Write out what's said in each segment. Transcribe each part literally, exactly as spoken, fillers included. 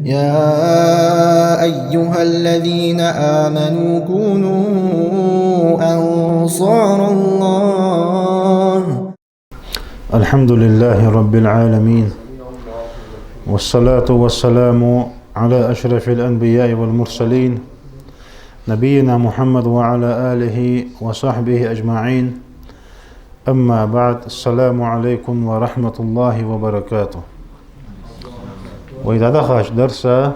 يا أيها الذين آمنوا كونوا أنصار الله. الحمد لله رب العالمين، والصلاة والسلام على أشرف الأنبياء والمرسلين، نبينا محمد وعلى آله وصحبه أجمعين. أما بعد، السلام عليكم ورحمة الله وبركاته. Вай дӀадахача дарса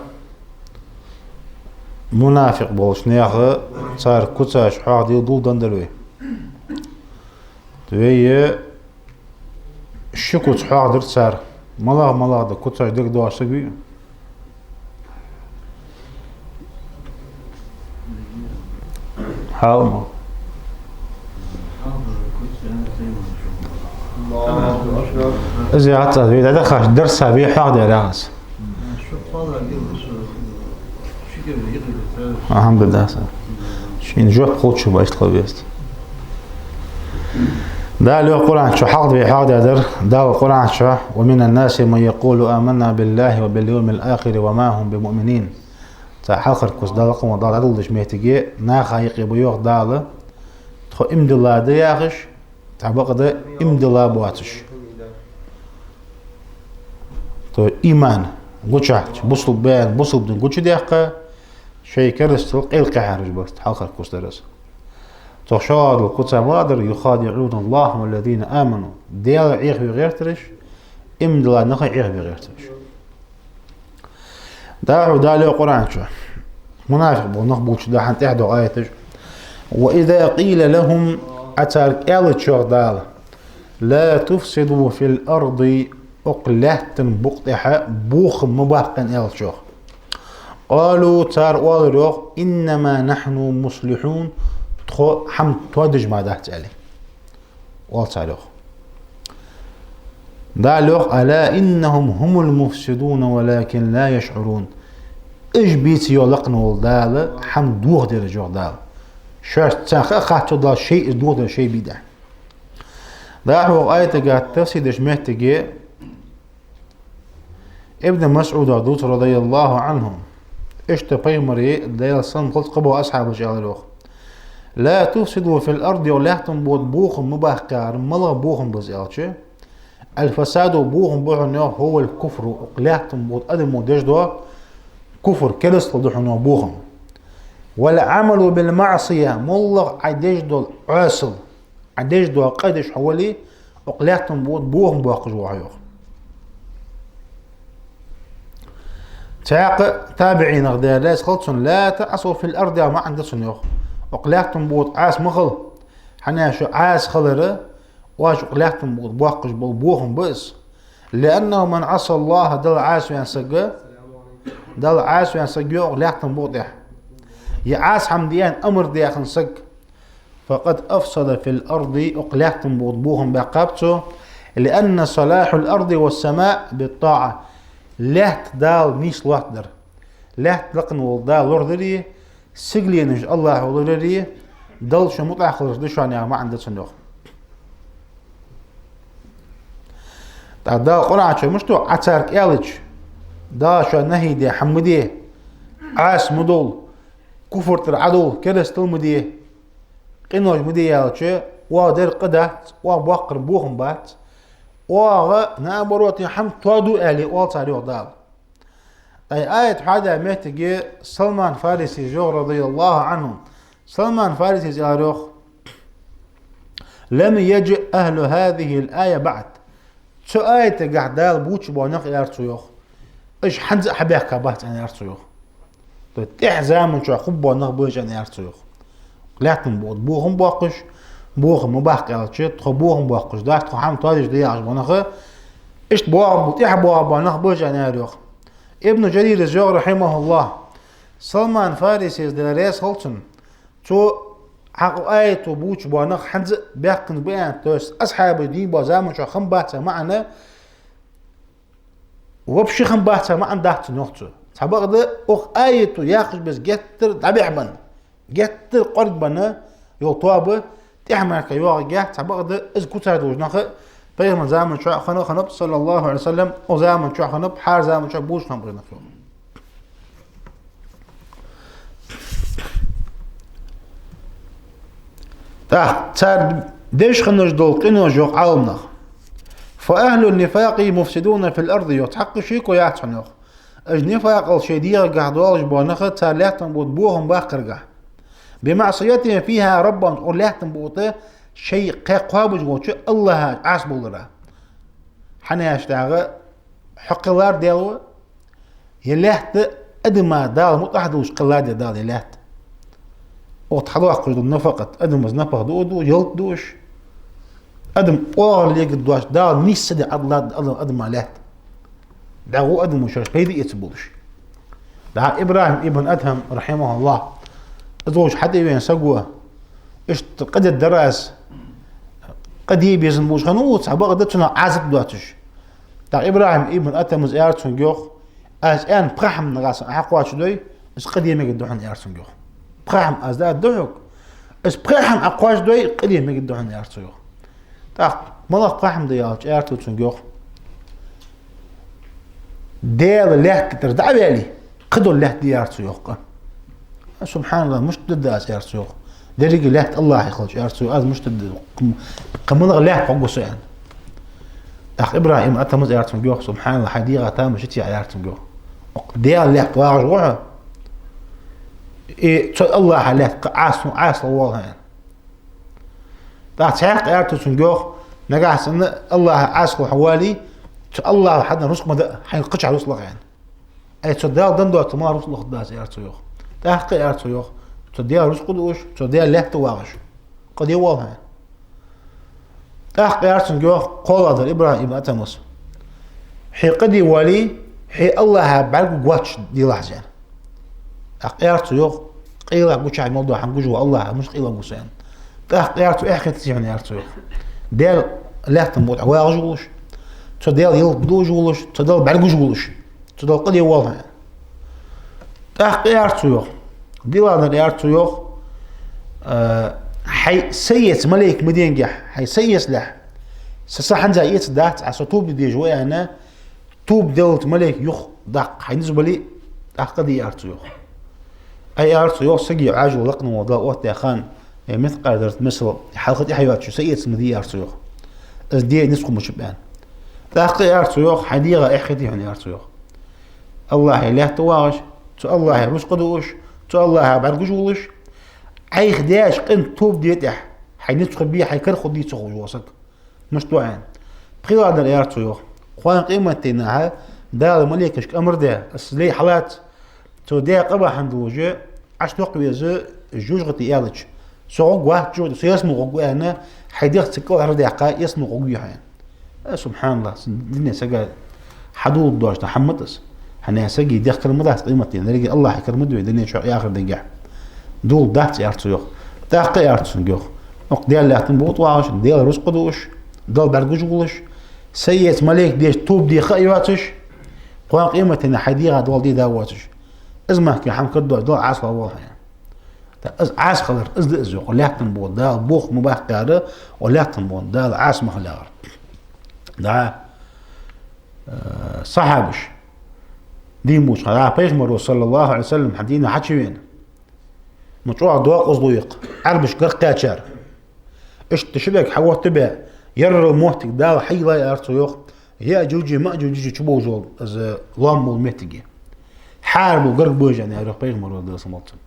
мунафикъ болча наьха, цар куцаш хьоахаде дулдан дар вай. Вай ши куц хьоахадир цар. МалагӀа-малагӀа да куцаш, дегадоагӀаш саг вий? Хьал ма. Из яц аз вай дӀадахача дарса вай хьоахадаьр яхаш. Алхьамдулиллахь, са. Шийна жоп хулаш ба, иштта хила веза. Дала йоах Къуръан чу, хьалха вай хьоахадаьр, Дала Къуръан чу: «ومن الناس من يقول آمنا بالله وباليوم الآخر وما هم بمؤمنين». Цу хьалхарча куц Дала къаман Дала дӀадоладеча моттиге наха юкъе ба йоах Дала, тхо иман дилла да яхаш, цхьабакъда иман дилла боацаш. То иман гучахьа, бусалба ба аьнна, бусалба дин гучадаьккха, шоай керастал къайлакхехьараш ба, хьалхарча куц дар из. Цох шоллагӀа дола куц малагӀа дар: «يخادعون الله والذين آمنوا». Даьла Ӏехаве гӀертараш, иман дилла нах а Ӏехаве гӀертараш. ДӀахо Дала йоах Къуръан чу, мунафикъ бола нах болча дӀахо тӀехьа доагӀа аяташ: «وإذا قيل لهم», Ӏа царга аьлча йоах Дала: «لا تفسدوا في الأرض», укх лаьттан букъа тӀа бохам ма баккха аьнна аьлча йоах. «قالوا», цар оалар йоах: «إنما نحن مصلحون», тхо хӀама тоадеш мара дац аьле. Оал цар йоах. Дала йоах: «ألا إنهم هم المفسدون ولكن لا يشعرون». Уж ба-кх йоах лакхе вола Дала, хӀама дохадераш йоах Дала. Шоашта цхьаккха а хаттар Дала, шоай из дохадераш шоай ба-кх. ДӀахо укх аятагахь тафсир деча моттиге Ибн МасӀуда дувц, радияллаху Ӏанху, иштта пайхамара, Даьла салам хилда цунна, кхыбола асхьабаша аьлар йоах: «لا تفسدوا في الأرض», йоах, лаьттан букъа тӀа бохам ма баккха, малагӀа бохам ба из аьлча: «الفساد», бохам ба хьона йоах, «هو الكفر», укх лаьттан букъа тӀа адамо деш дола куфр, керастал да хьона йоах бохам. «والعمل بالمعصية», моллагӀа Ӏа деш дола Ӏасал, Ӏа деш дола къа деш хьо вале, укх лаьттан букъа тӀа бохам боаккхаш ва хьо йоах. Цхьаькха табиӀинех, Даьла раьза хилва царна, «لا تعثوا في الأرض» яха маӀан да цун йоах. Укх лаьттан букъа тӀа Ӏаса ма хила. ХӀана аьлча шо Ӏаса хилар, оаш укх лаьттан букъа тӀа боаккхаш бола бохам ба из. «لأنه من عصى الله», Далла Ӏаса ваьнна саг, Далла Ӏаса ваьнна саг йоах укх лаьттан букъа тӀа. Е Ӏаса хӀама де аьнна амар даь хинна саг, «فقد أفسد في الأرض», укх лаьттан букъа тӀа бохам баьккхаб цо, «لأن صلاح الأرض والسماء بالطاعة». Лаьтта Дала нийса лоаттадар. Лаьтта лакхе вола Дала лорадари, сигаленаш Аллахӏа лорадари, Далла шо мутӀахь хилар да шоана яха маӀан да цун йоах. ТӀаккха Дала Къуръан чу мишта йоах, Ӏа царга аьлча, Дала шоана нахьи даь хӀама ма де, Ӏаса ма довла, куфр тӀара Ӏа довла, керастал ма де, къинош ма де аьлча, оаха дер къа дац, оаха боаккхар бохам бац, оаха, наоборот, хӀама тоаду аьле, оал цар йоах Дала. Ай аят хьоахадаь моттиге Салман Фарисис йоах, радияллаху Ӏанху. Салман Фарисис аьлар йоах: «لم يجئ أهل هذه الآية بعد». Цу аятагахь Дала бувцаш бола нах, аьлар цо йоах, уж хӀанз а хьабаьхка бац аьнна, аьлар цо йоах. То есть тӀехьа заман чухь хургбола нах ба уж аьнна, аьлар цо йоах. Лаьттан букъа тӀа бохам боаккхаш, бохам ма баккха аьлча, тхо бохам боаккхаш дац, тхо хӀама тоадеш да яхаш бола нах, иштта боагӀа-, тӀехьа боагӀа бола нах ба уж аьнна, аьлар йоах. Ибн Жаририс йоах, рахьимахуллахӀ, Салман Фарисис, Даьла раьза хилва цунна, цо хьакъ аято бувцаш бола нах хӀанз а баьхкинза ба аьнна, то есть асхьабаш дийна бола заман чухь хинна бац яха маӀан, вообще хинна бац яха маӀан дац цун йоах цо. Цхьабакъда укх аято яхаш беза геттара дӀабихьа ба, геттара кӀоарга ба йола тоаба тӀехьа мара йоагӀаргья, цхьабакъда из куцаш долаш нах пайхамара заман чухь хиннаб, хиннаб, саллаллаху Ӏалайхи ва саллам, укх заман чухь хиннаб, хӀара заман чухь бувцаш хиннаб уж нах йоах. ТӀаккха цар деш хинна дола къинош, йоах Ӏаламнаха: «فأهل النفاق مفسدون في الأرض», йоах, цхьаккха шеко яц хьона, йоах. Уж нифакъал шоай дегӀагахь долаш бола нах, цар лаьттан бутт бохам баккхаргахь. «بمعصيتهم فيها ربهم», укх лаьттан бутт шоай кхаь кхоабаш волча АллахӀа Ӏаса болара. ХӀана аьлча дагӀа хьо кхеллар Даьла ва, е лаьтта адама Дала мутӀахь долаш кхеллад Дала, е лаьтта. Укх тӀа хьадоаккхаш дола нафакъат, адамас напагӀа ду а ду, ялат ду уж. Адам оагӀорахьа легаргдоацаш, Дала нийсса де Ӏадалад адам-, адама лаьтта. ДӀагӀо адамо шоаш пайда эца болаш. ДӀа ИбрахӀим ибн Адхьам, рахьимахӀуллахӀ, из волча хьатӀавена саго, иштта къа дергдар аз, къа де безам болаш хиннав цхьа бакъда цунах Ӏазап доацаш. ТӀаккха ИбрахӀим ибн Адхьама аьлар цунга, йоах: «Аз аьнна пхи хӀама нагахьа санна Ӏа кхоачашдой, из къа де мегаргда хьона», аьлар цунга, йоах. «Пхи хӀама аз дӀаоаларгда хьога, из пхи хӀама Ӏа кхоачашдой, къа де мегаргда хьона», аьлар цо, йоах. ТӀаккха малагӀа пхи хӀама да аьлча, аьлар цо цунга, йоах: «Даьла лаьтта тӀара дӀа а ваьле, кхыдола лаьтта де», аьлар цо, йоах, къа. «СубхьаналлахӀ, мишта дергда аз», аьлар цо, йоах. «Деррига лаьтта АллахӀа хилча», аьлар цо, йоах, «аз мишта дергда, кхы, кхы малагӀа лаьтта хургва со», аьнна. ТӀаккха ИбрахӀим Адхьама аьлар цунга, йоах: «СубхьаналлахӀ, хьай дегӀа тамаш йицъяьй», аьлар цунга, йоах. «Укх Даьла лаьтта вагӀаш ва хьо, е цу АллахӀа лаьтта кхы Ӏаса, Ӏасалуш воалл хьо», аьнна. ТӀаккха цхьаькха аьлар цо цунга, йоах: «Нагахьа санна АллахӀа Ӏасалуш хьо вале, цу АллахӀа хьа денна рузкъа ма даа, хьайна кхычахьа рузкъа лаха», аьнна. Ай, цо Дала денна доацар мара рузкъа лахаргда аз, аьлар цо, йоах. ТӀаккха аьлар цо, йоах: «Цу Даьла рузкъа дуаш, цу Даьла лаьтта вагӀаш, къа де воалл хьо». ТӀаккха аьлар цунга, йоах, кхоалагӀдар ИбрахӀим ибн Адхьамас: «Хье къа де воале, хье АллахӀа бӀаргагуш воацаш делахь из», аьнна. ТӀаккха аьлар цо, йоах: «КъайлагӀа гучахь мел дола хӀама гуш вола АллахӀа мишта къайлагӀа гу со», аьнна. ТӀаккха аьлар цо: «Эхь хетаций хьона, аьлар цо, йоах, Даьла лаьттан бутт тӀа вагӀаш волаш, цу Даьла ялат деш волаш, цу Далла бӀаргагуш волаш, цу Далла къа де воалл хьо», аьнна. ТӀаккха аьлар цо, йоах, дилладар аьлар цо, йоах: «Э, хьай са эца малейк ма денгехь, хьай са эцалехь, са, са хӀанз а эцаргдац, Ӏа со тоба де дезаш ва», аьнна, тоба деллалца малейк юха даккха хьай низ бале, тӀаккха къа де, аьлар цо, йоах. Ай, аьлар цо, йоах, сага Ӏоажал лакхвенна вола Дала оттадаь хана, э, мискъал заррат мисал хьалха тӀехьайоацаш са эца ма де, аьлар цо, йоах. Из де низ хургбац, аьнна. ТӀаккха аьлар цо, йоах: «Хьай дегӀа эхь хетий хьона, аьлар цо, йоах. АллахӀа лаьтта вагӀаш, цу АллахӀа рузкъа дуаш, цу АллахӀа бӀаргагуш волаш, Ӏайха даьча къинтӀера тоба де тӀехь, хьай низ хургбий, хьай кара хургдий ца ховш вола саг. Мишта ва хьо?» ПхелагӀдар аьлар цо, йоах: «Кхоана къематдийнахьа Дала малейкашка амар даь, аз лай хьалаца, цу даь къа бахьан долаш Ӏочудаккха веза жожагӀате аьлча, со гӀоргвац жожагӀате, со ялсмала гӀоргва», аьнна, хьай дегӀ ца кӀалхардаьккха, ялсмала гӀоргвий хьо, аьнна. Э, субхьаналлахӀ, дунен сага хьадоладеш дола хӀама да из. ХӀана аьлча сага дегӀ кара ма дац къематдийнахьа, деррига АллахӀа кара ма дий вай, дунен чу а, ахарта денгахь а. Дола дац, аьлар цо, йоах. ТӀаккха аьлар цунга, йоах: «Укх Даьла лаьттан бутт тӀа вагӀаш, Даьла рузкъа дуаш, Далла бӀаргагуш волаш, са эца малейк деш тоба де ха а йоацаш, кхоана къематдийнахьа хьай дегӀа дола де да воацаш, из мара кхы хӀама карадоацаш, Далла Ӏасалуш воалл хьо», аьнна. ТӀаккха из Ӏаса хилар, из да из, йоах, лаьттан бутт тӀа Дала бохам ма баккхар, укх лаьттан бутт тӀа Дала Ӏаса ма хилар. ДӀа, э, сахьабаш дийна болча хана, дӀа Пайхамаро, саллаллахӀу Ӏалайхи ва саллам, хьа дийнахьа хьачувена, ма чӀоагӀа докъазло я-кх, Ӏарбаша гарга кхаьчар. Иштта ши бӀарг хьаоттабаь, ерригача моттиге Дала хьайийллай, аьлар цо, йоах, Яъжуджи Маъжуджи чубовзаш бола из лоам бола моттиг. Хьарам бола гарга бовзаш, аьнна, аьлар, йоах, Пайхамаро, Даьла салам хилда цунна.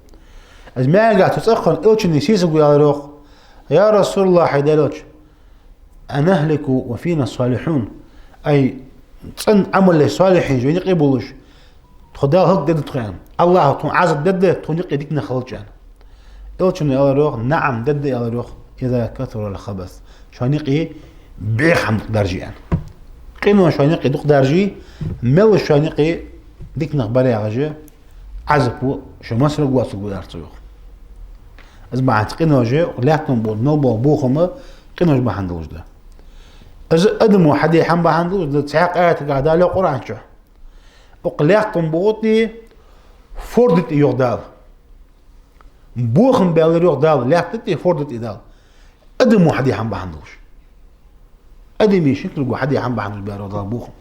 Из маьркӀажа цу цӀагӀа хинна Элчано сесаго аьлар, йоах: «Я РасулаллахӀ, хӀай Даьла Элча, أنهلك وفينا الصالحون». Ай, цӀена Ӏамал еш салихӀинаш вайна юкъе болаш, тхо Дала хӀалакдергда тхо, аьнна. АллахӀа тхона Ӏазап дергда, тхона юкъе дика нах хилча, аьнна. Элчано аьлар, йоах: «نعم, дергда», аьлар, йоах, «إذا كثر الخبث». Шоана юкъе бӀеха хӀама дукха даржий, аьнна. Къинош шоана юкъе дукха даржий, мел шоана юкъе дика нах бар яхаш, Ӏазапо шо массарга воацаргва, аьлар цо, йоах. Из бахьан долаш къинош, лаьттан бутт тӀа мел бола бохам къинош бахьан долаш да. Из адамо хьаде хӀама бахьан долаш да, цхьаькха аятагахь Дала йоах Къуръан чу: «Укх лаьттан бутт тӀа форда тӀа», йоах Дала. Бохам баьлар, йоах Дала, лаьтта тӀа, форда тӀа Дала. Адамо хьаде хӀама бахьан долаш. Адамий шин кулго хьаде хӀама бахьан долаш баьлар Дала бохам.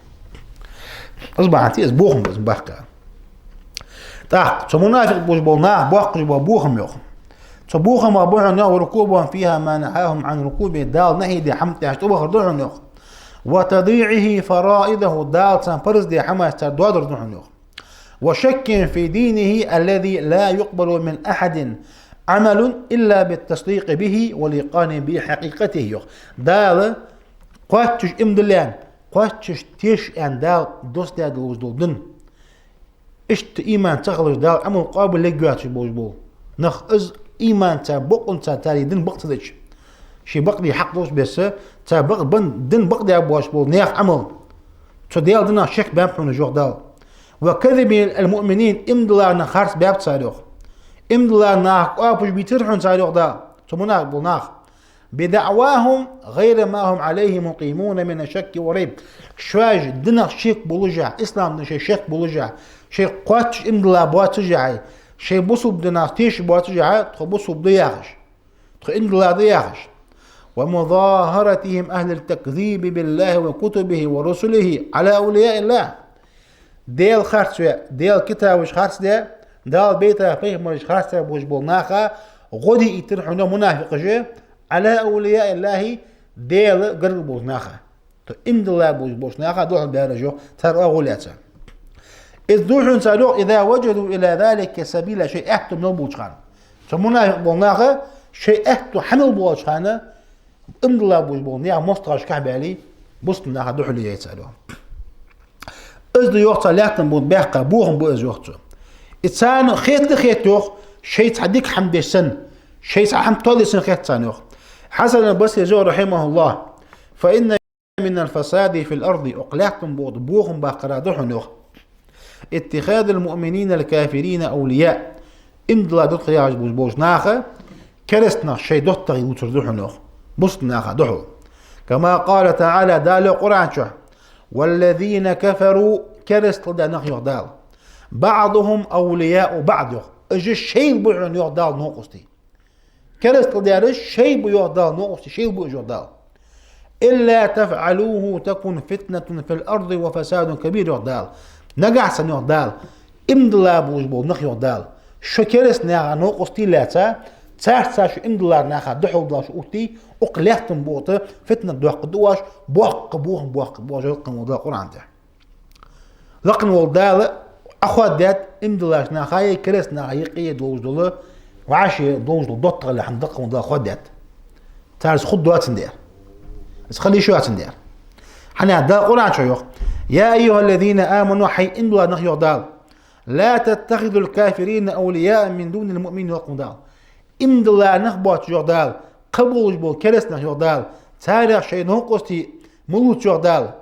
Из бахьан долаш из бохам ба из баккха. ТӀаккха цу мунафикъ болаш бола наха боаккхаш бола бохам, йоах, Цу бохамах ба хьона, йоах, وركوبهم فيها ما نهاهم عن ركوبه, Дала нахьи даь хӀама тӀа тӀавахар да хьона, йоах. وتضييعه فرائضه, Дала царна парз даь хӀамаш цар доадар да хьона, йоах. وشك في دينه الذي لا يقبل من أحد عمل إلا بالتصديق به والإيقان بحقيقته, йоах. Дала кхоачаш иман дилла, кхоачаш теша аьнна Дала доссадаь долаш дола дин. Иштта иман ца хилча Дала Ӏамал къоабал ергйоацаш болаш бола нах, из иман цар бокъонца, цар дин бакъ ца дича, ший бакъ дий хьакъ долча беса, цар бакъ бан дин бакъ даь боацаш бола наьха Ӏамал. Цу Даьла динах шек баьб хьона, йоах Дала. وكذب المؤمنين, иман диллараш харц баьб цар, йоах. Иман диллараш къоабалаш бийцар хьона цар, йоах Дала, цу мунафикъ бола наха. بدعواهم غير ما هم عليه مقيمون من الشك والريب. Шоаш динах шек болаш а, ислам динах шоай шек болаш а, шоай кхоачаш иман дилла боацаш а, шоай бусалба динах теша боацаш а, тхо бусалба да яхаш, тхо иман дилла да яхаш. ومظاهرتهم أهل التكذيب بالله وكتبه ورسله على أولياء الله. Даьла харц ве, Даьла китабаш харц де, Дала бейта пайхамараш харц де болаш бола наха гӀо дийтар хьона мунафикъаша على أولياء الله, Даьла гаргара болча наха. То иман дилла болаш болча наха духьал баьраш, йоах, цар оагӀув лаьца. Из да хьона цар, йоах, إذا وجدوا إلى ذلك سبيلا, шоай аьттув мел болча хана. Цу мунафикъ бола наха шоай аьттув хьа мел болча хана, иман дилла болаш бола наьха моастагӀашкахьа баьле, бусалба наха духьале яй цар, йоах. Из да, йоах, цар лаьттан бутт баьккха бохам ба из, йоах цо. И царна хетта а хет, йоах, шоай цхьа дика хӀама деш санна, шоай цхьа хӀама тоадеш санна хет царна, йоах. Хьасан аль-Басрис йоах, رحمه الله: فإن من الفساد في الأرض, укх лаьттан бутт бохам баккхара да хьона, йоах, اتخاذ المؤمنين الكافرين أولياء. Иман дилла да тхо яхаш болаш болча наха керастанаш шоай доттагӀий лувцар да хьона, йоах, бусалба наха духьал. كما قال تعالى, Дала йоах Къуръан чу: والذين كفروا, керастал даь нах, йоах Дала, بعضهم أولياء بعض, йоах. Уж шоайла ба хьона, йоах Дала, новкъостий. Керастал даьраш шоай ба, йоах Дала, новкъостий шоайла ба уж, йоах Дала. إلا تفعلوه تكن فتنة في الأرض وفساد كبير, йоах Дала. Нагахьа санна, йоах Дала, иман дилла болаш бола нах, йоах Дала, шо кераста наьха новкъостий лаьца, царца шо иман диллараш наха духьал Дала шо оттае, укх лаьттан бутт фитна доаккхаргда оаш, боккха бохам боаккхаргба оаш, лакха вола Дала Къуръан тӀа. Лакха вола Дала Ӏохоадаьд иман диллача наха а, кераста наха а юкъе долаш дола, вӀаши долаш дола доттагӀал хӀама лакха вола Дала хоадаьд. Цар из хургдоацандаь, из хила йиш йоацандаь. ХӀана аьлча Дала Къуръан чу йоах: يا أيها الذين آمنوا, хӀай иман дилла нах, йоах Дала, لا تتخذوا الكافرين أولياء من دون المؤمنين, лакха вола Дала. Иман дилла нах боацаш, йоах Дала, кхы болаш бола кераста нах, йоах Дала, царех шоай новкъостий ма лувца, йоах Дала.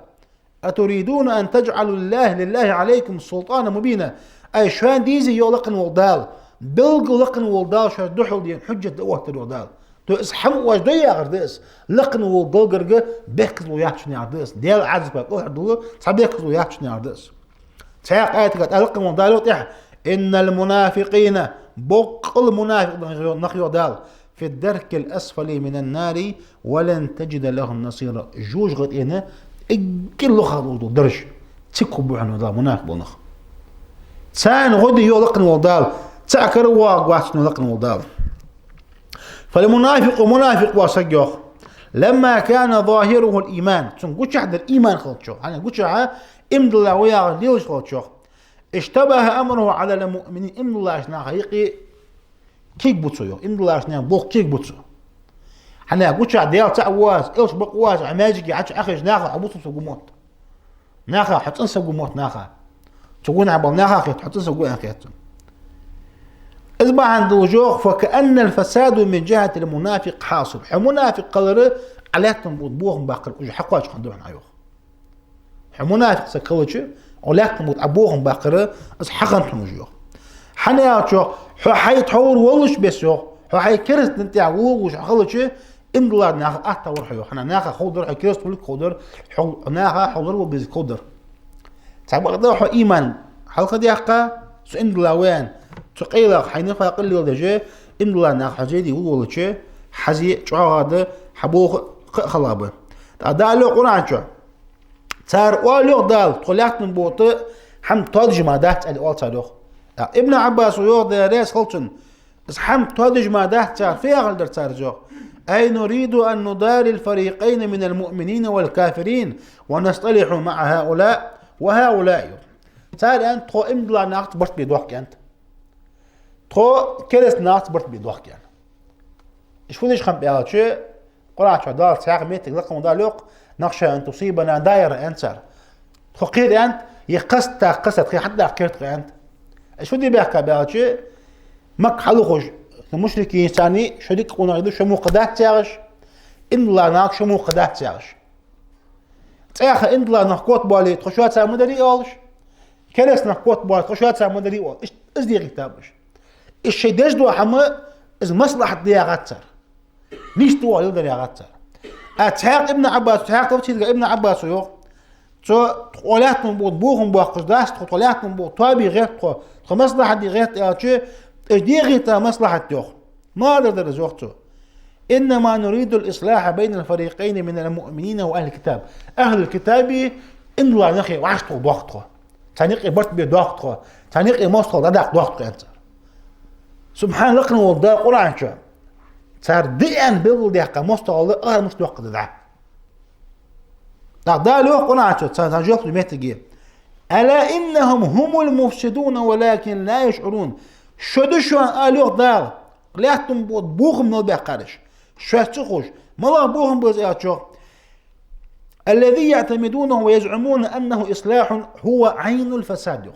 أتريدون أن تجعلوا لله, لله عليكم سلطانا مبينا. Ай, шоана дезий, йоах лакха вола Дала, белггала лакха вола Дала шоашта духьал дена хьужжат да оттар, йоах Дала. То есть из хӀама оаш дой яхар да из, лакха вола Далла гарга бехказло яц шоана яхар да из. Даьла Ӏазапах кӀалхардала цхьа бехказло яц шоана яхар да из. Цхьаькха аятагахь тӀа лакха вола Дала йоах тӀехьа: إن المنافقين, боккъала мунафикъ нах, йоах Дала, في الدرك الأسفل من النار ولن تجد لهم نصيرا. ЖожагӀатен эггара лохагӀа долаш дола дарж, цига хургба хьона, йоах Дала, мунафикъ бола нах. Царна гӀо де, йоах лакха вола Дала, цаӀ кара воагӀаргвац, йоах лакха вола Дала. فالمنافق, мунафикъ вола саг, йоах, لما كان ظاهره الإيمان, цун гучахьа дар иман хилча, йоах, хӀана гучахьа иман дилла ва яхаш лелаш хилча, йоах, اشتبه أمره على المؤمنين, иман диллача наха юкъе кулг бу цо, йоах, иман диллача наьха болх кулг бу цо. ХӀана гучахьа Даьла цаӀ воацаш, элча бакъ воацаш, Ӏа маьждиге хьачу Ӏохайша, наха хьо бусалба саг ва мотт. Наха хьо цӀена саг ва мотт, наха. Цу гонахьа бола наха хет, хьо цӀена саг ва аьнна хет цунна. Из бахьан долаш, йоах, فكأن الفساد من جهة المنافق حاصل. Хьо мунафикъ хилар Ӏа лаьттан бутт бохам баккхар уже хьакхоачаш хиннад хьона, йоах. Хьо мунафикъ саг хилча, укх лаьттан бутт Ӏа бохам баккхар из хьахиннад хьона уже, йоах. ХӀана аьлча, йоах, хьо хьай тхьовра волча беса, йоах, хьо хьай кераста дина тӀа воагӀаш хьо хилча, иман диллача наха атта вар хьо, йоах. ХӀана наха ховргдар хьо кераста хулилга, ховргдар хьо, наха хьо лоравала безилга ховргдар. Цхьабакъда хьо иман хьалхадаьккха, со иман дилла ва аьнна, цу къайлагӀа хьай нифакъ леладеш, иман диллача наха хьо зеде валавелча, хьа зе чӀоагӀа да, хьа болх кхы а хала ба. ТӀаккха Дала йоах Къуръан чу: цар оал, йоах Дала, тхо лаьттан бутт хӀама тоадеш мара дац, аьле оал цар, йоах. ТӀаккха Ибн Ӏаббаса йоах, Даьла раьза хилва цунна: Из хӀама тоадеш ма дац цар, фу яхилга дар цар из йоах: أي نريد أن نداري الفريقين من المؤمنين والكافرين ونصطلح مع هؤلاء وهؤلاء. Цар аьннад, тхо иман дилла нахаца барт бе доахк аьннад. Тхо кераста нахаца барт бе доахк аьннад. Иштта фу деш хиннаб аьлча, Къуръан чу Дала цхьаькха моттиг лакха ма даллалехь, نخشى أن تصيبنا دائرة аьннад цар. Тхо кхер аьннад, е кхаста, кхаста, тхоай хьатӀадаккха кхер тхо аьннад. Иштта фу де баьхкаб аьлча, Макка хьалхуш, мушрикий царна шо дика къонахий да, шо мукъа дац яхаш, иман дилла нах шо мукъа дац яхаш. ЦӀаьхха иман дилла нах котбоале, тхо шоца ма дарий оалаш, кераста нах котбоале, тхо шоца ма дарий оалаш. Иштта из дехийтаб уж. Из шоай деш дола хӀама, из маслахьат да яхад цар. Нийса дола леладар яхад цар. А цхьаькха Ибн Ӏаббас, цхьаькха тафсир даь Ибн Ӏаббаса йоах: цо тхо лаьттан бухь бохам боаккхаш дац, тхо, тхо лаьттан бухь тоабе гӀерт тхо, тхо маслахьат де гӀерт аьлча, уж дехийта маслахьат йоах. Ма дарра дар из, йоах цо. إنما نريد الإصلاح بين الفريقين من المؤمنين وأهل الكتاب. Ахьлул-китаби иман дилла нахи вӀаштӀехьа доахк тхо. Царна юкъе барт бе доахк тхо. Царна юкъе моастагӀал дӀадаккха доахк тхо, аьннад цар. СубхьаналлахӀ, лакхавола Дала Къуръан чу цар даьнна белгалдаьккха моастагӀал ара мишта доаккхаргда дӀа. ТӀаккха Дала йоах Къуръан чу, царна жоп лу моттиге: ألا إنهم هم المفسدون ولكن لا يشعرون. Шо да шоана, ала йоах Дала, лаьттан бухь бохам мел баьккхараш. Шоаш ца ховш. МалагӀа бохам ба из аьлча йоах: الذي يعتمدونه ويزعمون أنه إصلاح هو عين الفساد, йоах.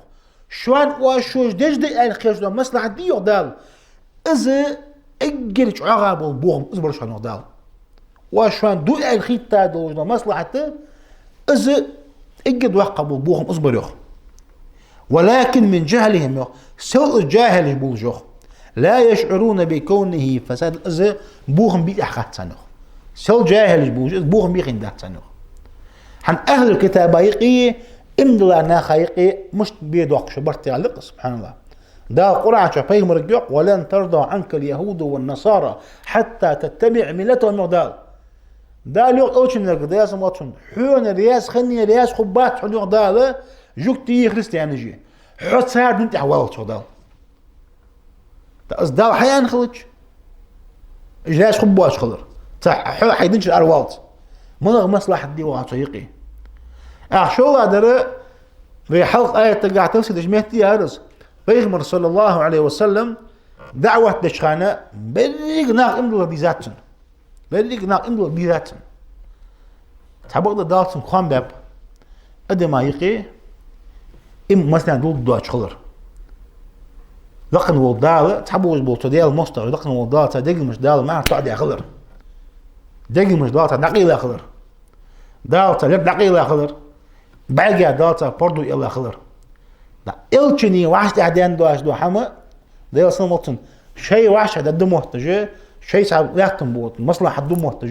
Шоана оаш шоаш деш да аьнна кхераш дола маслахьат дий, йоах Дала, из эггара чӀоагӀа бола бохам из бар шоана, йоах Дала. Оаш шоана ду аьнна хетта долаш дола маслахьат, из эггара доккха бола бохам из бар, йоах. ولكن من جهلهم, йоах, сел из жахӀилаш болаш, йоах. لا يشعرون بكونه فسادا, из бохам бе тӀехьа хац царна, йоах. Сел жахӀилаш болаш, из бохам бе хиннадац царна, йоах. ХӀана, ахьлул-китаба юкъе, иман дилла наха юкъе мишта бе доахк шо барт, аьнна, субхьаналлахӀ. Дала Къуръан чу пайхамарга йоах: ولن ترضى عنك اليهود والنصارى حتى تتبع ملتهم, йоах Дала. Дала йоах элчанга, Даьла салам хилда цунна: хьона раьза хиннеи раьза хургбац хьона, йоах Дала, жугтий, христианаши, хьо цар дина тӀа валлалца, йоах Дала. ТӀаккха из Дала хьааьнна хилча, уж раьза хургбоацаш хилар, цхьа хьо хьай дина чура араваллалца. МалагӀа маслахьат да, йоах, цу юкъе? ТӀаккха шоллагӀа дар, вай хьалха аятагахьа тафсир деча метте яхар из: пайхамар, саллаллахӀу Ӏалайхи ва саллам, даӀват деча хана берригаш нах иман диллар дийзад цунна. Берригаш нах иман диллар дийзад цунна. Цхьабакъда Дала цунна кхоам баьб, адама юкъе иман массанена дулда доацаш хилар. Лакхавола Дала, цхьаболаш бола цу Даьла моастагӀаша, лакхавола Дала цар дегамаш Дала мара тоӀадаь хилар. Дегамаш Дала цар дӀакъайла хилар. Дала цар лерг дӀакъайла хилар. БӀаргех Дала цар парду аьнна хилар. ТӀаккха элчана вӀаштӀехьа даьнна доацаш дола хӀама, Даьла салам хилда цунна, шоай вӀашагӀдаргда мотташ, шоай цхьа лаьттан бухь маслахьат ду мотташ,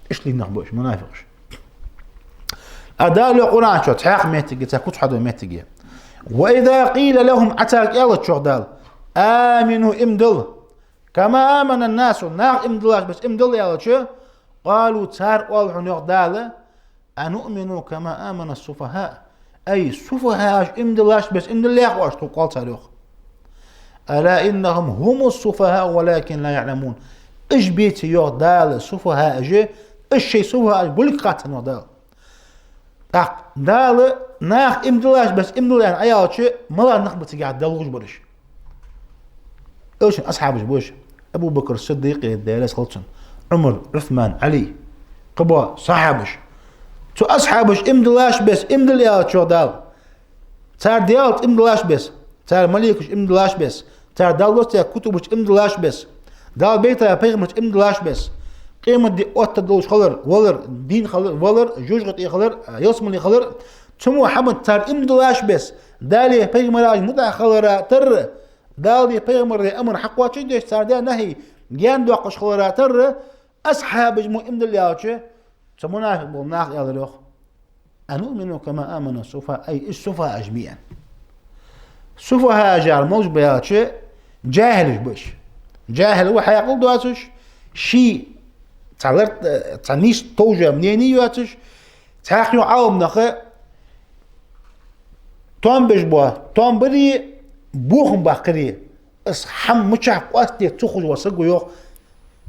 иштта лийнна нах ба уж, мунафикъаш. ТӀаккха Дала йоах Къуръан чу цхьаькха моттиге, цхьа куц хьадола моттиге: وإذا قيل لهم, Ӏа царга аьлча, йоах Дала, آمنوا, иман дилла, كما آمن الناس, наха иман диллача беса иман дилла аьлча, قالوا, цар оал хьона, йоах Дала, أنؤمن كما آمن السفهاء. Ай, суфахӀаш иман диллача беса иман диллаьха оаш, тхога оал цар, йоах. ألا إنهم هم السفهاء ولكن لا يعلمون. Уж беций, йоах Дала, суфахӀаш, уж шоай суфахӀаш болга хац царна, йоах Дала. ТӀаккха Дала наха иман диллача беса иман дилла аьнна Ӏа аьлча, малагӀа нах ба цигахьа Далла луш бараш? Элчан асхьабаш ба уж: Абу Бакр Сиддикъ, Даьла раьза хилва цунна, Ӏумар, Ӏусман, Ӏали, кхыбола сахьабаш. Цу асхьабаша иман диллача беса иман дилла аьлча, йоах Дала, цар Даьлаца иман диллача беса, цар малейкашца иман диллача беса, цар Дала доссадаь кутубашца иман диллача беса, Дала байтадаь пайхамарашца иман диллача беса, къематди оттаргдолаш хилар, валар, дийна хилар, валар, жожагӀате хилар, ялсмале хилар, цу мо хӀаманца цар иман диллача беса, Далеи пайхамареи мутӀахьа хилара тара, Далеи пайхамареи амар хьакхоачашдеш, цар даь нахьи гаьна доаккхаш хилара тара, асхьабаша мо иман дилла аьлча, цу мунафикъ бола наха аьлар, йоах: أنؤمن كما آمن السفهاء, ай, уж суфахӀаш мий аьнна. СуфахӀаш яхар малаш ба аьлча, жахӀилаш ба уж. ЖахӀил ва хьаькъал доацаш, ший цхьа лар-, цхьа нийса товжа мнени йоацаш, цхьаькха йола Ӏаламнаха тоам беш бола тоам бари, бохам баккхари, Из хӀама мичахьа къоастаде ца ховш вола саг ва йоах,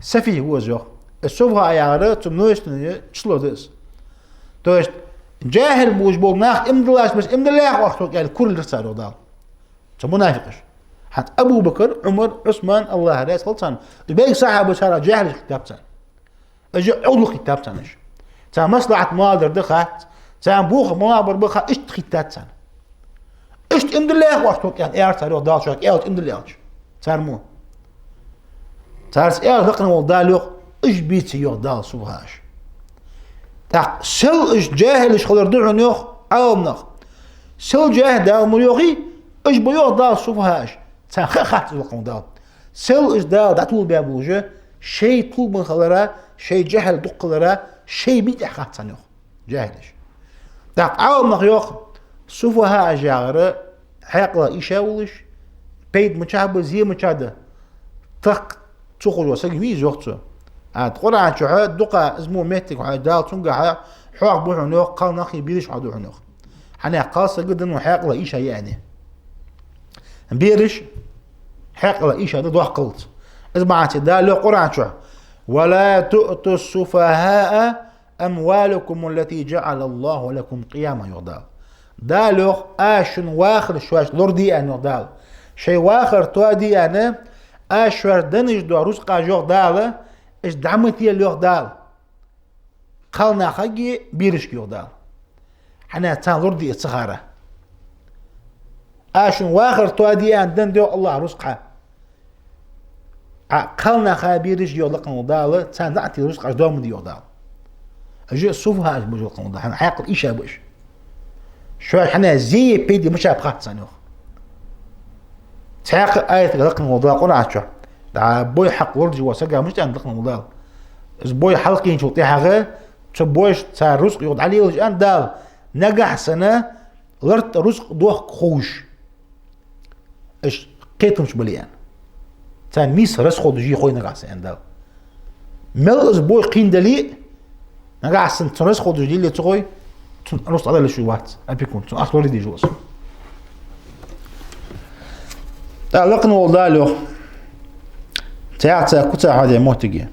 сафихӀ ва из йоах. Из суфахӀа яхар цу множественное число да из. То есть, жахӀил болаш бола нах иман диллача беса иман дилла яхаш тхога аьнна кураллар цар йоах Дала. Цу мунафикъаша. ХӀаьта Абу Бакр, Ӏумар, Ӏусман, АллахӀ раьза хилва царна, уж берригаш сахьабаш цар жахӀилаш хетаб царна. Уж Ӏовдал хетаб царна уж. Царна маслахьат малагӀа дар да хац, царна бохам малагӀа бар ба хац, иштта хетаб царна. Иштта иман дилла яхаш тхога аьнна, аьлар цар йоах Дала шоашка, аьлча иман дилла аьлча. Цар мо. Царца аьлар лакхе вола Дала йоах, уж бийцай йоах Дала суфахӀаш. ТӀаккха сел уж жахӀилаш хилар да хьона йоах Ӏаламнаха. Сел жахӀил Дала ма йоахий, уж ба йоах Дала суфахӀаш. Царна ха хац лакхе вола Дала. Сел уж Дала дӀатулбаь болаш, шоай тулбан хилара, шоай жахӀил дукха хилара, шоай битӀехь хац царна йоах жахӀилаш. ТӀаккха Ӏаламнаха йоах, суфахӀаш яхар хьаькъалах ийша волаш, пайда мичахьа ба, зе мичахьа да, тахка ца ховш вола саг вий из йоах цо. А Къуръан чу хьа дукха из мо моттиг хьа Дала цунгахьа хьоахабу хьона йоах, кхалнахи бераши хьоахаду хьона йоах. ХӀана аьлча кхалсаг да хьона хьаькъалах ийша я аьнна. Бераш хьаькъалах ийша да доккхалца. Из маӀан ца Дала йоах Къуръан чу: «ولا تؤتوا السفهاء أموالكم التي جعل الله لكم قياما», йоах Дала. Дала йоах, аз шун вахар шоашта лораде аьнна йоах Дала. Шоай вахар тоаде аьнна, аз шоашта денна дола рузкъаш йоах Дала, уж дӀа ма телла йоах Дала. Кхалнахага, берашка йоах Дала. ХӀана аьлча царна лораде ца хар. Аз шун вахар тоаде аьнна денна да йоах АллахӀа рузкъа. А кхалнаха, берашка йоах лакхе вола Дала, царна дӀа а телла рузкъаш доа ма де йоах Дала. Уж суфахӀаш ба уж лакхе вола Дала, хӀана хьаькъалах ийша ба уж. Шоаш хӀана зе е пайда мичахьа ба хац царна йоах. Цхьаькха аятага лакхе вола Дала Къуръан чу: дӀа бой хьакъ лорадеш вола саг мича аьннад лакхе вола Дала. Из бой хьалкхийначул тӀехьагӀа цу бойшта цар рузкъа юха дӀалелаш аьннад Дала, нагахьа санна лартӀа рузкъа дохка ховш, уж кхетамаш бале аьнна. Царна нийса расходаш е хой нагахьа санна аьннад Дала. Мел из бой кхийна дале а, нагахьа санна цун расходаш лелае ца хой, цун рузкъа дӀадала йиш вац, опекун, цун ахча лораде дезаш ва из. ТӀаккха лакхе вола Дала йоах, цхьаькха цар куцах хьадаь моттиге: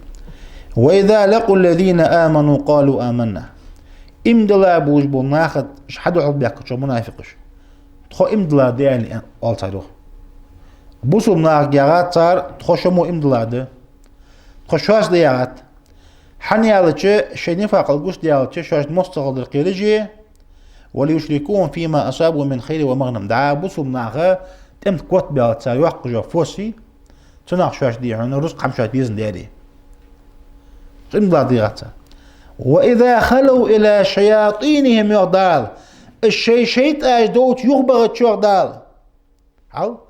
«وإذا لقوا الذين آمنوا قالوا آمنا». Иман дилла болаш бола нахага уж хьадухьалбаьхкача мунафикъаша: «Тхо иман дилла да», — аьнна оал цар йоах. Бусалба нахага яхад цар: «Тхо шо мо иман дилла да». Тхо шоашта да яхад. ХӀана аьлча, шоай нифакъал гучадаьлча, шоашта моастагӀал дар кхераш а, «وليشركوهم فيما أصابوا من خيل ومغنم». ДӀа бусалба наха тӀем тӀа котбаьлча цар йоаккхаш йола фос, цунах шоашта дийхьа хьона рузкъа хӀама шоашта дезаш дар. Цу иман дилла да яхад цар. «وإذا خلوا إلى شياطينهم», йоах Дала. Уж шоай шайтӀаш долча юхабахача йоах Дала. Хьал?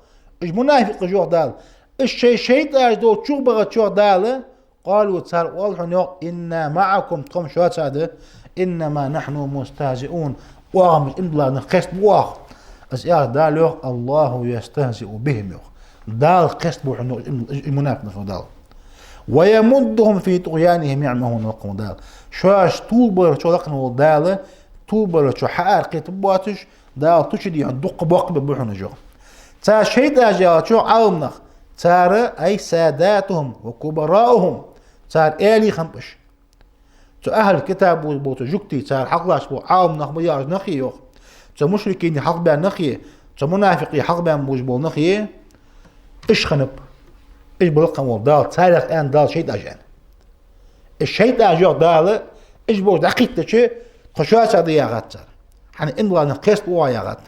Уж мунафикъаш йоах Дала. Уж шоай шайтӀаш долча юхабахача йоах Дала. «قالوا», цар оал хьона йоах: «إنا معكم», тхо-м шоца да. «إنما نحن مستهزئون». Оаха-м иман дилла нах кхестабу оаха. Из аьлча Дала йоах: «الله يستهزئ بهم», йоах. Дала кхестабу хьона йоах, им, им мунафикъ нах йоах Дала. «ويمدهم في طغيانهم يعمهون», лакхе вола Дала. Шоаш тувлабарах лакхе вола Дала, тувлабарах хьааркхетабу боацаш, Дала тушаде хьона дукха боккха бе бу хьона уж йоах. Цар шайтӀаш яхача йоах Ӏаламнаха, цар, «أي ساداتهم وكبراؤهم», цар аьлий хиннаб уж. Цу ахьлу китаб болча жугтий, цар хьалхашка бола Ӏаламнах ма яхаш нахи йоах, цу мушрикий хьалхабаьнна нахи, цу мунафикъий хьалхабаьнна болаш бола нахи, уж хиннаб. Уж ба лакхе вола Дала, царех аьннад Дала шайтӀаш аьнна. Уж шайтӀаш йоах Дала, уж болча дӀакхийттача, тхо шоца да яхад цар. ХӀана иман дилла нах кхестабу оаха яхад.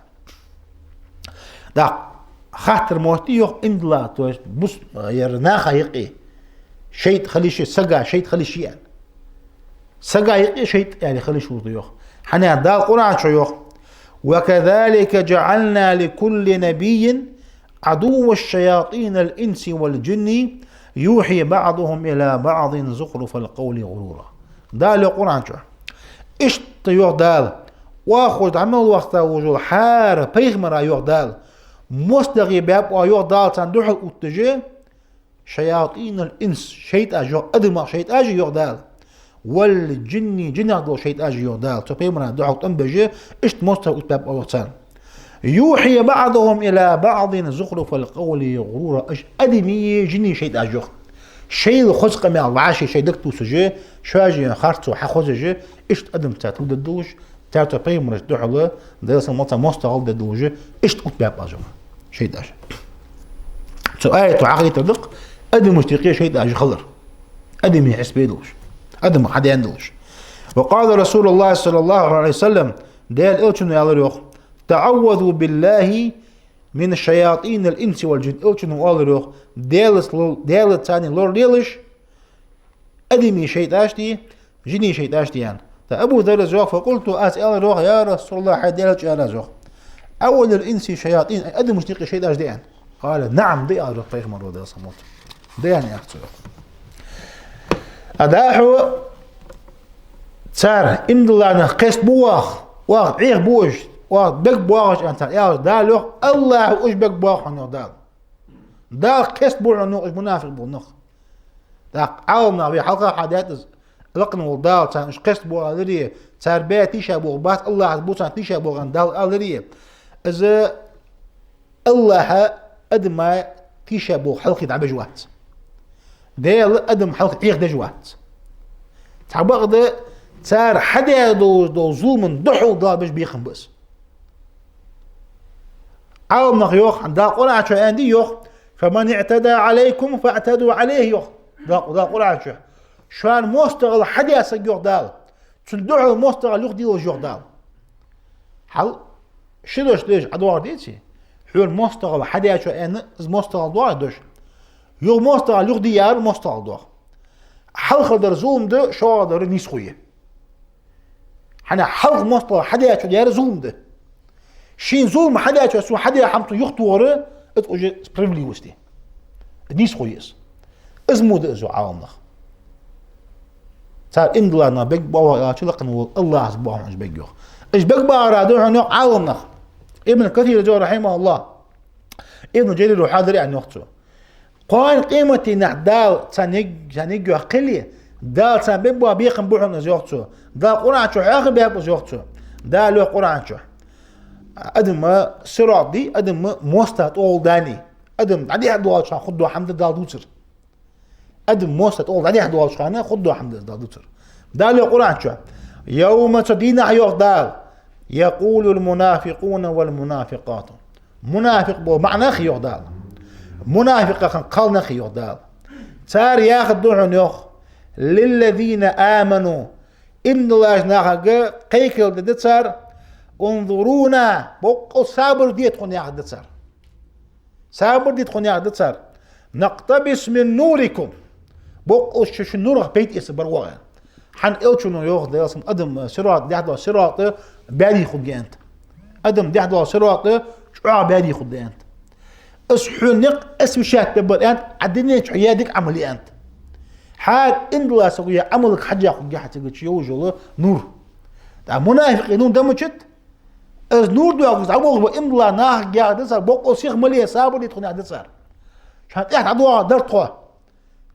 ТӀаккха хаттар моттиг йоах иман дилла, то есть бус-, ер наха юкъе шайтӀа хила йиш я, сага шайтӀа хила йиш я аьнна. Сага юкъе шайтӀа аьле хила йиш хургда йоах. ХӀана аьлча Дала Къуръан чу йоах: «وكذلك جعلنا لكل نبي عدوا شياطين الإنس والجن يوحي بعضهم إلى بعض زخرف القول غرورا». Дала йоах Къуръан чу. Иштта йоах Дала, оаха хоза дӀа мел вахийта волаш вола хӀара пайхамара йоах Дала, моастагӀий баьб оаха йоах Дала царна духьал увтташ, «شياطين الإنس», шайтӀаш йоах, адамех шайтӀаш а йоах Дала, «والجن», жинех дола шайтӀаш а йоах Дала, цу пайхамара духьал тӀом беш, иштта моастагӀий увттабаьб оаха йоах царна. يوحي بعضهم إلى بعض زخرف القول غرورا. Уж адамий, жиний шайтӀаш йоах. Шоайла хоза къамаьл вӀаши шоай дага тувсаш, шоаш харцо хьахозаш, иштта адамашца тилдергдолаш, царца пайхамарашта духьала, Даьла салам хилда царна, моастагӀал дергдолаш, иштта оттабаьб аз йоах шайтӀаш. Цу аято хьахайтар да-кх адамашта юкъе шайтӀаш хилар. Адамий хьисапе долаш. Адамах хьадаьнна долаш. وقال رسول الله صلى الله عليه وسلم, Даьла Элчано аьлар йоах: تعوذوا بالله من شياطين الإنس والجن. Элчано аьлар йоах: Даьлаца ло-, Даьлаца царна лоралелаш, адамий шайтӀашта, жиний шайтӀашта, аьнна. ТӀаккха Абу Зарра йоах: فقلت, аз аьлар йоах: يا رسول الله, хӀай Даьла Элча, аьлар аз йоах, أولللإنس شياطين, адамашта юкъе шайтӀаш да, аьнна. قال: نعم, да, аьлар йоах пайхамара, Даьла салам хилда цунна. Да, аьнна, аьлар цо йоах. А дӀахо цар, иман дилла нах, кхестабу оаха, оаха Ӏехабу уж, оаха бегабоагӀаш, аьнна, царна аьлча, Дала йоах: АллахӀа уж бегабоах хьона, йоах Дала. Дала кхестабу хьона, йоах, уж мунафикъ бола нах. ТӀаккха Ӏаламнаха вай хьалха хьадаьд из, лакхавола Дала царна уж кхестабу аларе, цар баь тийшаболх бац, АллахӀа бу царна тийшаболх, аьнна, Дала аларе. Из АллахӀа адама тийшаболх хьалхе дӀабеш вац. Даьла адам хьалха Ӏехадеш вац. Цхьабакъда цар хьадаь дола, дола зулам духьал Дала беш бекхам ба из. Ӏаламнаха йоах, Дала Къуръан чу аьннадий йоах: فمن اعتدى عليكم فاعتدوا عليه, йоах Дала, Дала Къуръан чу. Шоана моастагӀал хьадаь саг, йоах Дала, цунна духьал моастагӀал юхадийлалаш, йоах Дала. Хьал ши дош деш ӀодоагӀар деций? Хьона моастагӀал хьадаьчоа аьнна, из моастагӀал доагӀий дош? Юха моастагӀал юхадийяр моастагӀал доагӀа. Хьалхардар зулам да, шоллагӀдар нийсхо я. ХӀана, хьалха моастагӀал хьадаьчоа даьр зулам да. Шийна зулам хьадаьчоа, цо хьадаь хӀама цо юхатохар, это уже справедливость я. Нийсхо я из. Из мо да из, йоах Ӏаламнаха. Цар иман дилла нах бегабоагӀа аьлча, лакхавола АллахӀа бу хьона уж бегабоагӀа. Уж бегабоагӀараш да хьона, йоах Ӏаламнаха. Ибн Касира йоах, рахьимахӀуллахӀ, Ибн Жарира хьадир, аьнна йоах цо. Кхоана къематдийнахьа Дала царна йиг-, царна йиггоа кхеле, Дала царна бегабоагӀа бекхам ба хьона из, йоах цо. Дала Къуръан чу хьоахабаьб из, йоах цо. Дала йоах Къуръан чу: адам сират дий, адам моастагӀа тӀагӀолла дале, адам дӀадехьа доагӀача хана хургдола хӀама да Дала дувцар. Адам моастагӀа тӀагӀолла дӀадехьа доагӀача хана хургдола хӀама да из Дала дувцар. Дала йоах Къуръан чу: يوم, цу дийнахьа, йоах Дала, يقول المنافقون والمنافقات. Мунафикъ бола маӀа нах, йоах Дала, мунафикъ хинна кхалнах, йоах Дала, цар яхаргда хьона, йоах, للذين آمنوا, иман диллача нахага кхайкарал дергда цар: انظرونا, боккъал сабар де тхона, яхаргда цар. Сабар де тхона, яхаргда цар. نقتبس من نوركم. Боккъал шо, шун нурах пайда эца бар воагӀа. ХӀана, Элчано йоах, Даьла салам хилда цунна, адам сират, дехьа дола сират баьде хургья, аьннад. Адам дехьа дола сират чӀоагӀа баьде хургда, аьннад. Из хьона никъ освещать бергбар, аьннад, Ӏа дунен чу яь дика Ӏамал, аьннад. Хьога, иман дилла саго яь Ӏамалга хьежжа хургья хьа цига чу йолаш йола нур. ТӀаккха мунафикъий нур да мичад? Из нур доагӀаш дӀаболх ба иман дилла нахага, яхаргда цар, боккъал сиха ма ле, сабар де тхона, яхаргда цар. Шоана тӀехьа дӀадоагӀаргдар тхо.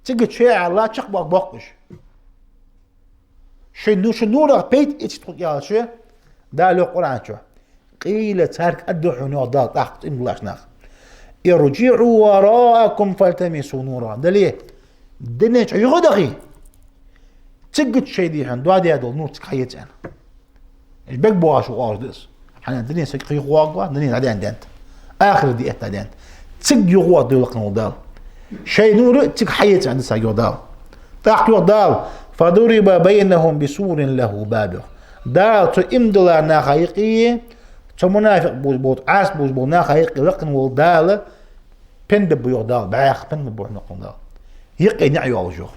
Цига чу яьлча чакхбоаккх боккъаш. Шоай ну-, шун нурах пайда эций тхо, аьлча, Дала йоах Къуръан чу: قيل, царга аргда хьона, йоах Дала, тӀаккха иман диллача наха: ارجعوا وراءكم فالتمسوا نورا. Дале, дунен чу юха а дахе, цига чу шоай, дий хьона, доадаь дола нур цига хьаэца, аьнна. Уж бегабоагӀаш ва оалаш да из. ХӀана, дунен саг кхы юха воагӀаргва, дунен дӀадаьнна да, аьннад. Ахарат ди этта да, аьннад. Цига юха вода лакхавола Дала. Шоай нур цига хьаэца, аьннад царга, йоах Дала. ТӀаккха йоах Дала: فضرب بينهم بسور له باب, йоах. Дала цу иман диллача наха юкъе, цу мунафикъ бу-, бу-, Ӏаса бувш болча наха юкъе лакхавола Дала пен бергба, йоах Дала, бӀаьха пен бергба хьона лакхавола Дала. Юкъе наӀар йолаш, йоах.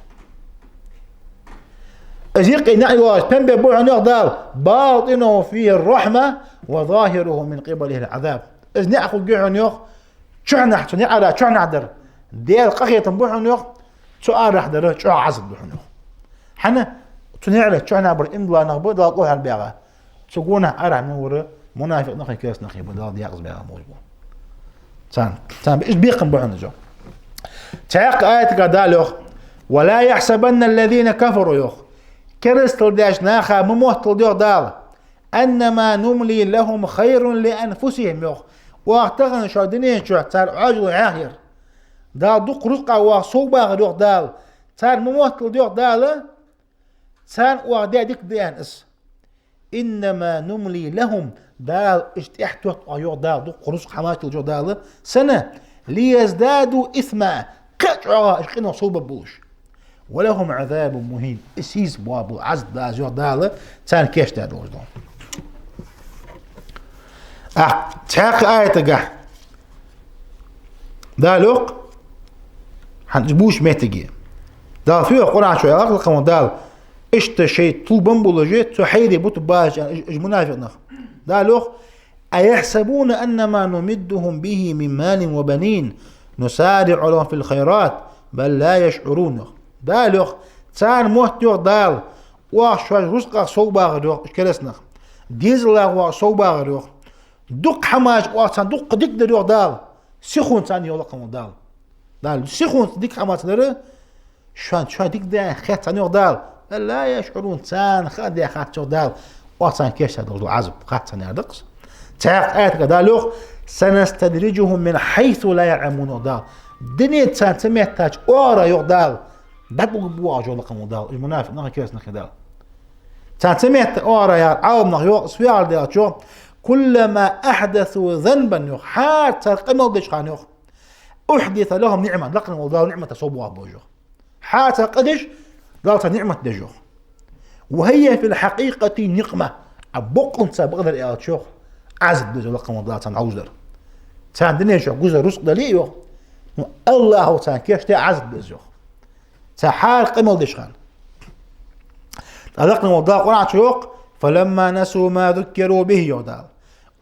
Из юкъе наӀар йолаш пен бергба хьона, йоах Дала: باطنه فيه الرحمة وظاهره من قبله العذاب. Из наӀар хургья хьона, йоах, чухьнахьа, цу наӀара чухьнахьа дар Даьла къахетам ба хьона, йоах, цу арахьа дар чӀоагӀа Ӏазап да хьона, йоах. ХӀана, цу наӀара чухьнахьа бар иман дилла нах ба, Дала къахетам баьгӀа. Цу гонахьа арахьа мел вар мунафикъ нахи кераста нахи ба, Дала даькъаза баьгӀа болаш ба. Царна, царна бе-, иштта бекхам ба хьона из, йоах. Цхьаькха аятага Дала йоах: ولا يحسبن الذين كفروا, йоах. Керастал деш наха ма мотталда, йоах Дала, أنما نملي لهم خير لأنفسهم, йоах. Оаха тахан шоай дунен чу цар Ӏоажал хьехар. Дала дукха рузкъа оаха совбахар, йоах Дала. Царна ма моттал, йоах Дала, царна оаха даь дика да аьнна из. إنما نملي لهم, Дала иштта тӀехьатотт оаха, йоах Дала, дукха рузкъа хьамачал, йоах Дала, сенна, ليزدادوا إثما, кхы а чӀоагӀа уж къиношта совбаргболаш. ولهم عذاب مهين, из сийсаз боагӀа бола Ӏазап да из, йоах Дала, царна кийчдаь долаш дола. А, цхьаькха аятагахь Дала йоах, хӀанз из бувцача моттиге. Дала фу йоах Къуръан чу, аьлар лакха волча Дала, иштта шоай тилбам болаш, цу хьайре бутаргболаш уж, уж мунафикъ нах. Дала йоах: أيحسبون أنما نمدهم به من مال وبنين نسارع لهم في الخيرات بل لا يشعرون, йоах. Дала йоах, царна мотт, йоах Дала, оаха шоаш рузкъах совбахар, йоах, уж кераста нах, дезалах оаха совбахар, йоах, дукха хӀамаш оаха царна дукха дика дар, йоах Дала. Сихонца, йоах лакха волча Дала. Дала, сихонца дика хӀамаш дар, шоана шоай дика да аьнна хет царна, йоах Дала. بل لا يشعرون, царна хаа даь хац, йоах Дала, оаха царна кийчдаь долаш дола Ӏазап хац царна, аьнна да-кх из. Цхьаькха аятагахь Дала йоах: سنستدرجهم من حيث لا يعلمون, йоах Дала. Дунен чу царна ца меттача оагӀорахьа, йоах Дала, дӀатӀабугаргба оаха уж, йоах лакха волча Дала, уж мунафикъ нах, кераста нах, йоах Дала. Царна ца метта оагӀорахьа, яхар Ӏаламнаха йоах, из фу яхар да аьлча, йоах: كلما أحدثوا ذنبا, йоах, хӀара цар къа мел деча хана, йоах, أحدث لهم نعمة, лакха волча Дала ниӀматаш совбоаккхаргба уж, йоах. Хьа цар къа деш, Дала царна ниӀмат деш, йоах. وهي في الحقيقة نقمة. А боккъонца бакъдар аьлча, йоах, Ӏазап да из, лакха волча Дала царна хьалхашдар. Царна дунен чу гуш дола рузкъа дале а, йоах, ну, АллахӀа царна кийчдаь Ӏазап да из, йоах. Цар хӀара къа мел деча хана. ТӀаккха лакха волча Дала Къуръан чу йоах: فلما نسوا ما ذكروا به, йоах Дала.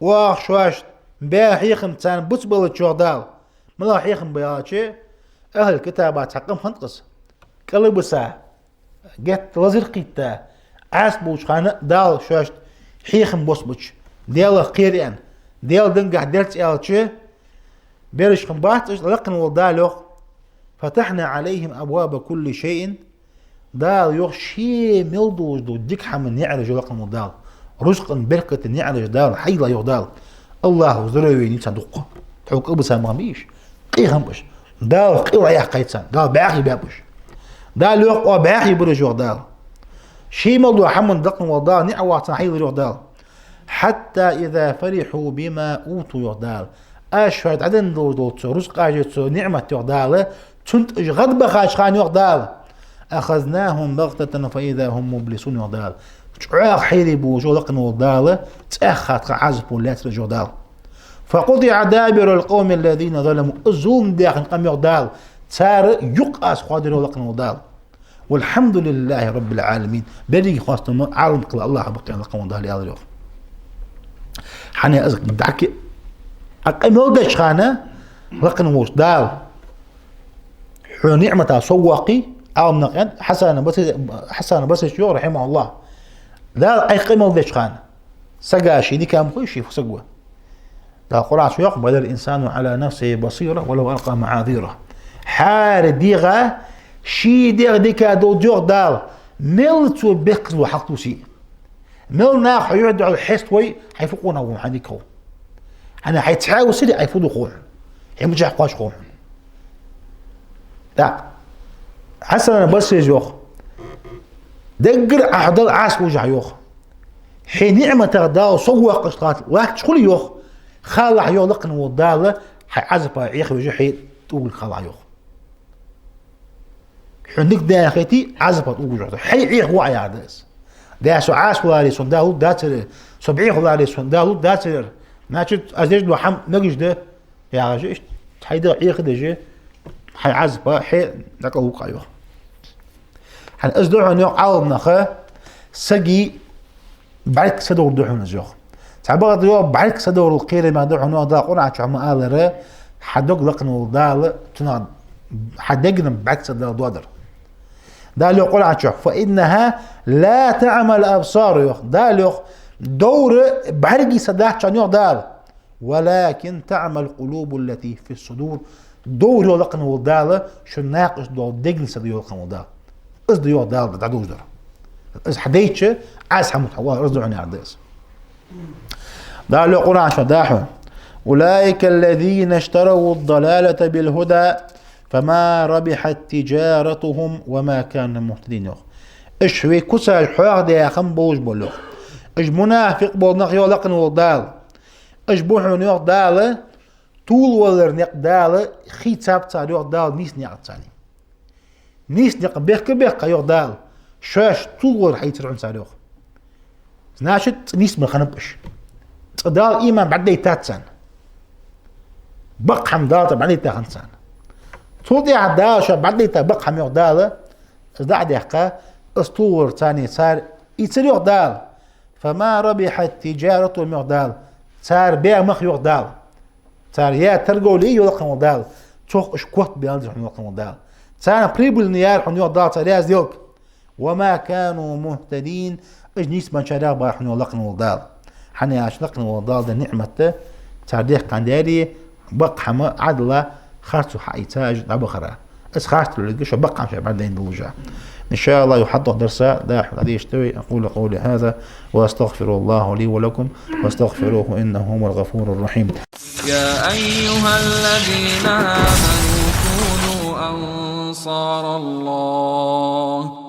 Оаха шоашта баь хьехам царна буцабелча, йоах Дала. МалагӀа хьехам ба аьлча, ахӀлул-китаба цхьа къам хиннад-кх из. КӀалбиса, геттара лазар кхийтта, Ӏаьса болча хана Дала шоашта хьехам боссабича, Даьлах кхера аьнна, Даьла дингахьа дерц аьлча, бераш хиннабац уж, лакха волча Дала йоах: فتحنا عليهم أبواب كل شيء. Дала йоах, ше мел долаш дола дика хӀаман наӀараш, йоах лакха волча Дала. Рузкъан берката наӀараш Дала хьайийллай, йоах Дала. АллахӀа здоровье еннай царна дукха. Тхьовра кӀалбиса ма хиннабий уж. Къе хиннаб уж. Дала къе дӀаяьккхай царна. Дала бӀаьхий баьб уж. Дала йоах, оаха бӀаьхий бир уж, йоах Дала. Ше мел дола хӀама, лакха волча Дала, наӀар оаха царна хьайийллар, йоах Дала. حتى إذا فرحوا بما أوتوا, йоах Дала. Уж шоашта дӀаденна долаш дола цу рузкъашца, цу ниӀматаца, йоах Дала, цунна тӀа уж гӀадбахача хана, йоах Дала: أخذناهم بغتة فإذا هم مبلسون, йоах Дала. ЧӀоагӀа хьайра болаш, йоах лакха волча Дала, цӀаьхха тӀа Ӏазапо лаьцар уж, йоах Дала. فقطع دابر القوم الذين ظلموا. Уж зулам даь къам, йоах Дала, цар юкъ аз хоадир, йоах лакха волча Дала. والحمد لله رب العالمين. Беррига хоастам Ӏаламнаькъан АллахӀа ба, аьнна, лакха волча Дала аьлар, йоах. ХӀана аьлча, из дӀаки-, а къа мел деча хана, лакха волча Дала хьона ниӀматаш соввоаккхе, Ӏаламнаькъан Хьасан Басри-, Хьасан Басрийс йоах, рахьимахӀуллахӀ. Дала Ӏайха къа мел деча хана, сага ший дика ма хой, ший фу саг ва. Дала Къуръан чу йоах: بل الإنسان على نفسه بصيرة ولو ألقى معاذيره. ХӀара дегӀа ший дегӀ дика долга, йоах Дала, мел цо бехказло хьалтувсий. Мел наха хьо юхь духьал хьеставой, хьай фу къонах ва хьона, хьай дика хов. ХӀана, хьай цхьаь висаре, хьай фу ду хов хьона. Хьай мичахьа кхоач хов хьона. ТӀаккха Хьасан Басрийс йоах: даггара Ӏа хьо Далла Ӏаса вужахь, йоах, хьай ниӀматах Дала соввоаккхаш латташ хуле, йоах, халахь, йоах лакха волча Дала, хьай Ӏазапах Ӏехавеш хьо тӀугаш халахь, йоах. Хьона дика даь хете, Ӏазапах тӀугаш хьо. Хьай Ӏехаву Ӏа, яхар да из. Да, со Ӏаса валаре сона Дала лургдацар ер, со бӀехаваларе сона Дала лургдацар ер. Значит, аз деш дола хӀама мегаш да, яхаш, иштта хьай дегӀ Ӏехадеш, хьай Ӏазапах хьо дӀакӀалву Ӏа, йоах. ХӀана, из да хьона, йоах Ӏаламнаха, сага бӀарг садовр да хьона из, йоах. Цхьабакъда, йоах, бӀарг садоврал кхерамегаш да хьона, йоах, Дала Къуръан чу ма аллара, хьа дог, лакха волча Дала, цунах хьа дегӀа бӀарг садала доадар. Дала йоах Къуръан чу: فإنها لا تعمى الأبصار, йоах. Дала йоах, довр бӀаргий са дац, йоах Дала. ولكن تعمى القلوب التي في الصدور. Довр, йоах лакха волча Дала, шун накхаш дола дегӀа са да, йоах лакха волча Дала. Из да, йоах Дала, дӀадовзадар. Из хьадайча, Ӏаса хӀама тӀа хьо вар, из да хьона, яхар да из. Дала йоах Къуръан чу, дӀахо: «أولئك الذين اشتروا الضلالة بالهدى فما ربحت تجارتهم وما كانوا مهتدين», йоах. Уж вай куцаш хьоахадаь хинна болаш бола, йоах. Уж мунафикъ бола нах, йоах лакхвенна вола Дала. Уж ба хьона, йоах Дала, тувлавалара никъ Дала хийцаб цар, йоах Дала, нийса никъ царна. Нийса никъ бехка-бехка, йоах Дала, шоаш тувлавалар хьаийцар хьона цар, йоах. Значит, цкъа нийсбенна хиннаб уж. Цкъа Дала иман бӀаргадайтад царна. Бакъ хӀама Дала царна бӀаргадайтад царна. Цул тӀехьагӀа Дала шоана бӀаргадайта бакъ хӀама, йоах Дала, из дӀа а даьккха, из тувлавалар царна цар ийцар, йоах Дала. «فما ربحت تجارتهم», йоах Дала. Цар баь мах, йоах Дала. Цар яь торговля, йоах лакхвенна вола Дала, цох уж котбаьннаб хьона, йоах лакхвенна вола Дала. Царна прибыльни яр хьона, йоах Дала, цар яь сделка. «وما كانوا مهتدين», уж нийсбенначарех бац хьона, йоах лакхвенна вола Дала. ХӀана аьлча, лакхвенна вола Дала даь ниӀмат да, цар даьккха дар, бакъ хӀама, Ӏадал, харцо хьаийца уж дӀабахар. Из харц долга шо бакъ хӀама шоай бӀаргадайна долаш. إن شاء الله, юха хьадоагӀача дарса дӀахо дӀадешаргда вай. أقول قولي هذا وأستغفر الله لي ولكم واستغفروه إنه هو الغفور الرحيم. يا أيها الذين آمنوا كونوا أنصار الله.